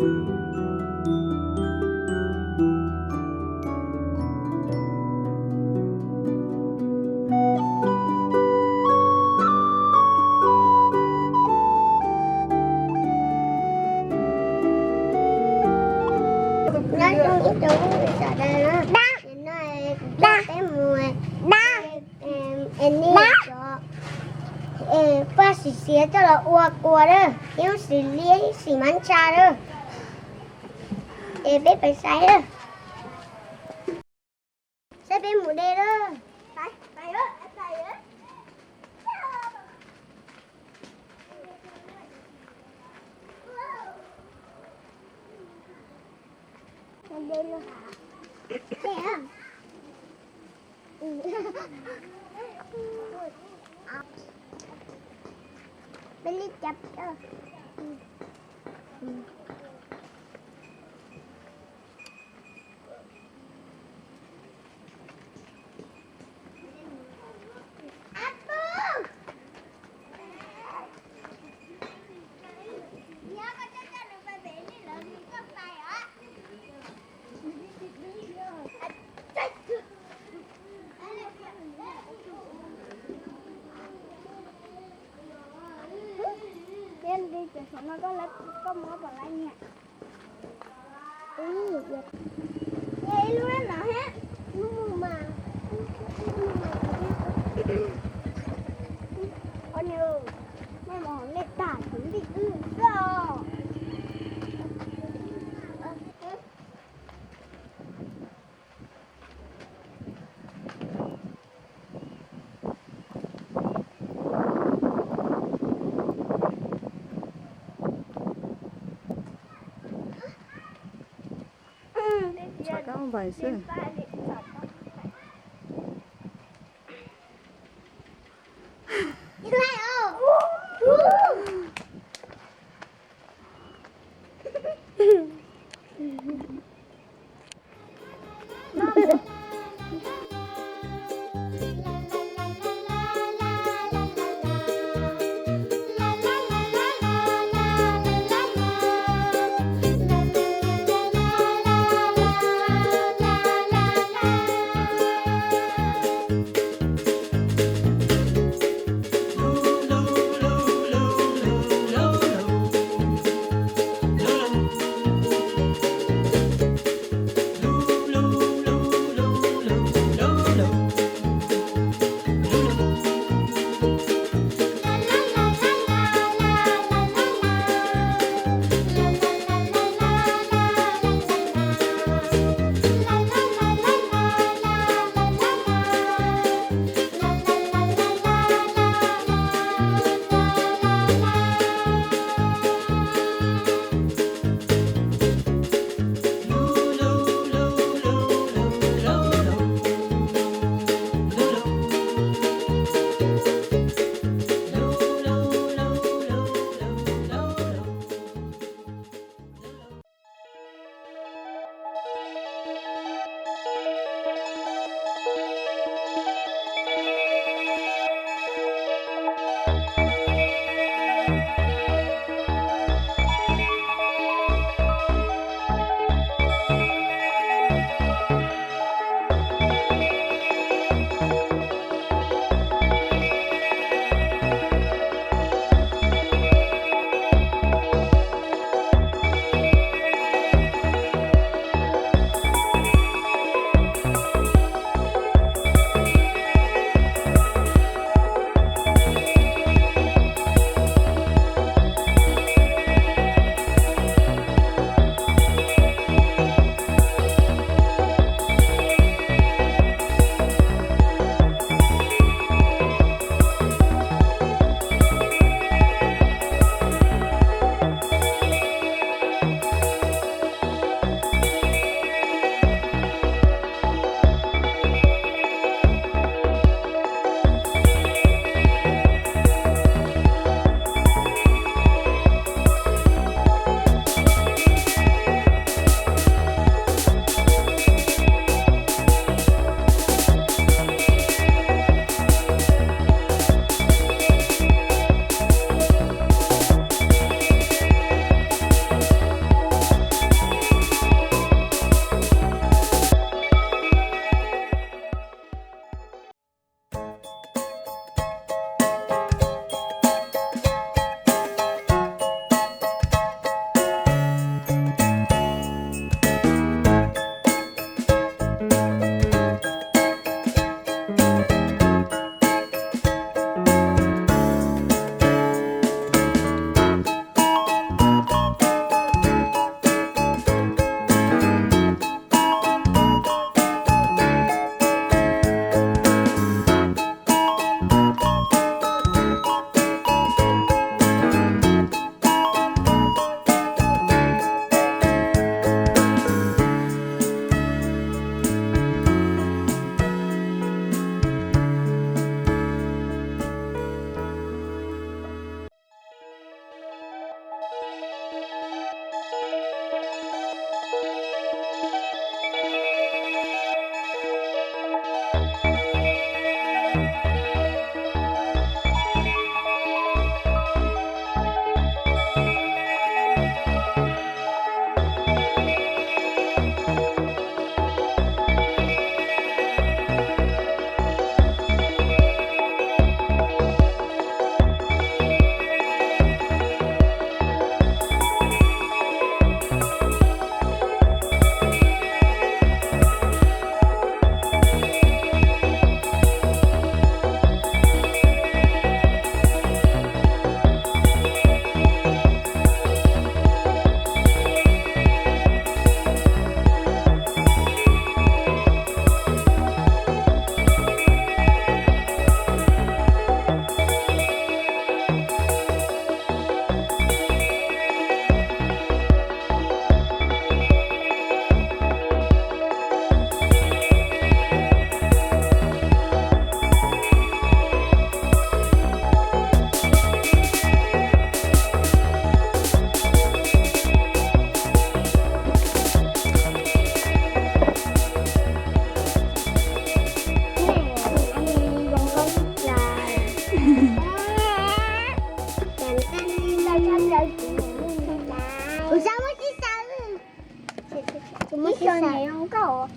Nyob zoo ib tsoom sawv daws na, no kuv coj peb mus da es nej cov paj xiv xiav coj los ua kua lawm, ib lub xiv liab ib xiv mab ntsa lawm. Es peb pais saib lawm. Saib peb mus de lawm. Peb li cab. Thiab li ces saum no koj lawv koj muab pom lawv nyiam. Ib lub no thiab. Ua nws, nej mus nej tag kuv ntim wb xwb. Txhom kab npais xwb.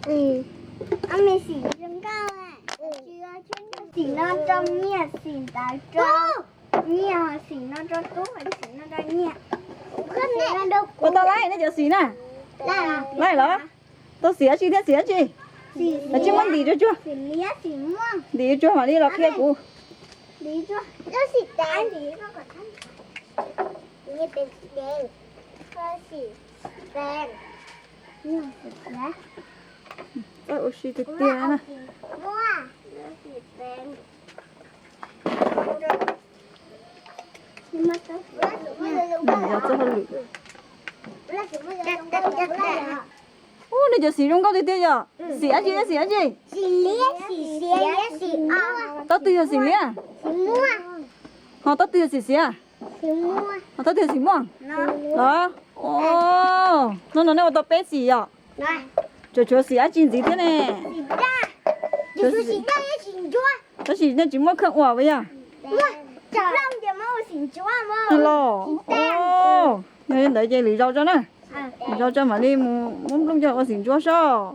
Ob me xim zoo nkauj, xim no rau nyiaj, xim ntawd rau nyiaj, xim no rau tub, xim no rau nyiaj. Ua tau laij nej cov xim na. Laij los? Tau xim dab tsi thiab xim dab tsi? Los tsis muab ntim tsuag tsuag. Ntim tsuag mam li los qhia kuv. Txawj ua si tiag tiag na. Yog txoj hauj lwm. Ub, nej cov xim zoo nkauj tiag tiag yom. Xim dab tsi, xim dab tsi? Tau twg yog xim liab? Ho tau twg yog xim xiav? Ho tau twg yog xim muaj? Los? Hnub no nej ua tau peb xim yom? Tsuas tshuav xim dab tsi ntxiv thiab ne? Tab sis nej tsis muaj kheej ua puas yog? Los, yog li ntawd ces lwm zaus tso na. Lwm zaus tso mam li mus muab nplooj coj ua xim ntsuab soj.